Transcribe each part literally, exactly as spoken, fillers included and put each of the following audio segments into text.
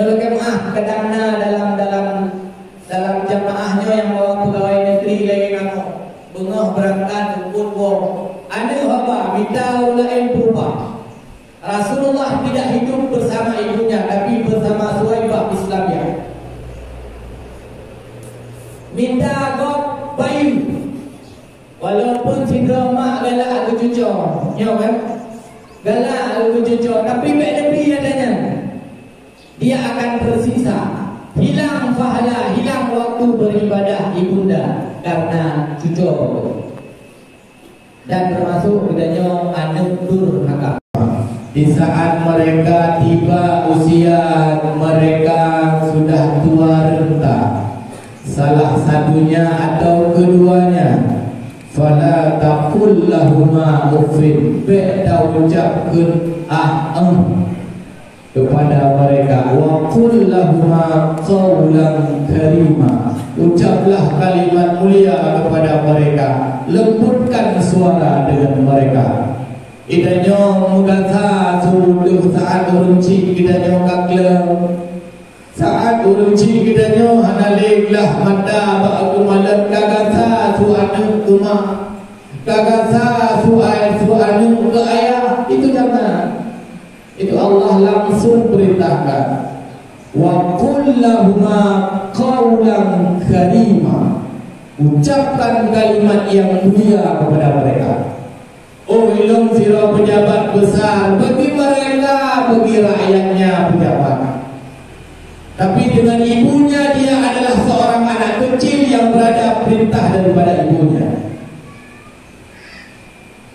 Lagèe meu'ah kadang na dalam, dalam, dalam jamaah nyoe nyang bawa pegawai negeri lagèe kamoe. Beungoh beurangkat seupôt woe. Aneuk haba mita ureueng laén peurubah. Rasulullah tidak hidup bersama ibunya, tapi bersama Suwaibah Islamiyah. Mita gob bayeue. Walaupun sidroe mak galak geucuco, nyo kan? Galak geucuco, tapi bèk neubi ata nyan. Dia akan tersiksa. Hilang pahala, hilang waktu beribadah ibunda karena cuco. Dan termasuk geutanyoe aneuk durhaka. Di saat mereka tiba usia, mereka sudah tua renta. Salah satunya atau keduanya, fala taqul lahuma uffin, bèk taucapkeun ah, eh, kepada mereka. Wa qul lahuma qaulan karima. Ucaplah kalimat mulia kepada mereka. Lembutkan suara dengan mereka. Geutanyoe meugasa su deuh saat ureueng chik geutanyoe ka kleueng. Saat ureueng chik geutanyoe hana lé glah mata bak geumalon, ka gasa su aneuk keu mak, ka gasa su ai-, su aneuk keu ayah, itu jangan. Itu Allah langsung perintahkan, "Wa qul lahuma qaulan karima." Ucapkan kalimat yang mulia kepada mereka. Oh, ilôn sidroe pejabat besar, bagi mereka, bagi rakyatnya pejabat. Tapi dengan ibunya, dia adalah seorang anak kecil yang berada perintah daripada ibunya.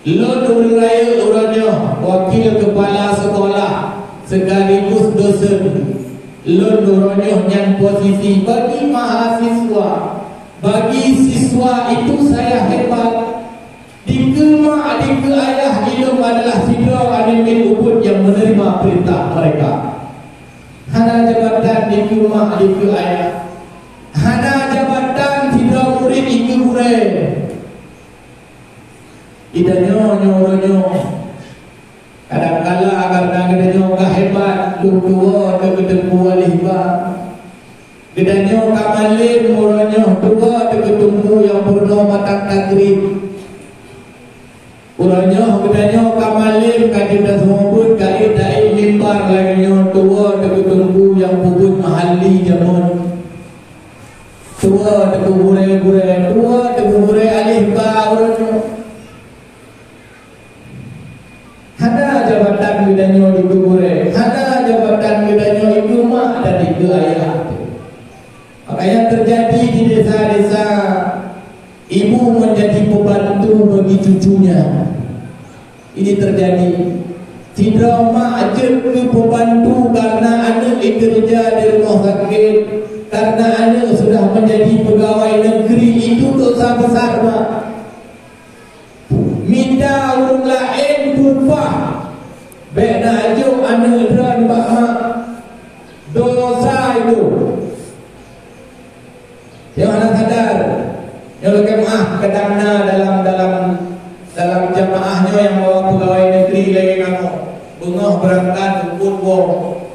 Lôn ureueng rayeuk uroe nyoe, wakil kepala sekolah sekaligus dosen. Lôn uroe nyoe nyan posisi bagi mahasiswa, bagi siswa itu saya hebat. Dikeue mak, dikeue ayah, ilôn adalah sidroe aneuk miet ubit nyang menerima perintah mereka. Hana jabatan dikeue mak, dikeue ayah. Hana jabatan sidroe murit dikeue gurèe. Geutanyoe nyoe uroe nyoe, kadangkala karena geutanyoe ka hebat, lheuh tuwoe teuk geuteupeu alih ba. Geutanyoe ka malém, uroe nyoe tuwoe teuk geuteupeu nyang peurunoe batang takrib. Uroe nyoe geutanyoe ka malém, ka jeuet taseumeubeuet, ka ék taék mimbar, lagèe nyoe tuwoe teuk geuteupeu nyang peubuet mahalli jameun. Tuwoe teuk gurèe-gurèe, tuwoe teuk gurèe alih ba uroe nyoe. Hana jabatan geutanyoe dikeue gurèe, hana jabatan geutanyoe dikeue mak dan dikeue ayah. Maka yang terjadi di desa-desa, ibu menjadi pembantu bagi cucunya. Ini terjadi. Sidroe mak jeuet keu pembantu karena aneuk ikeureuja di rumoh sakét, karena aneuk sudah menjadi pegawai negeri, itu dosa besar, Pak. Mita ureueng laén peupah, bèk na jok aneuk droe bak mak. Dosa itu. Nyang hana sadar, nyoe lagèe meu'ah kadang na dalam, dalam, dalam jamaah nyoe nyang bawa pegawai negeri lagèe kamoe. Beungoh beurangkat seupôt woe.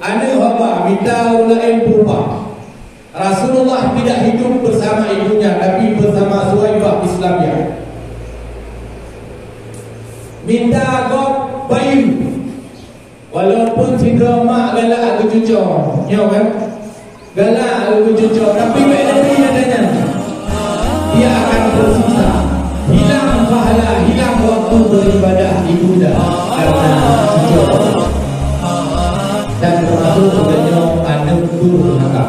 Aneuk haba mita ureueng laén peupah. Rasulullah tidak hidup bersama ibunya, tapi bersama Suwaibah Islamiyah. Mita gob bayeue. Walaupun sidroe mak galak geucuco, nyoe kan? Galak geucuco, tapi bèk lé ata nyan. Dia akan tersiksa. Hilang pahala, hilang waktu beribadah ibunda karena cuco. Dan termasuk geutanyoe aneuk durhaka.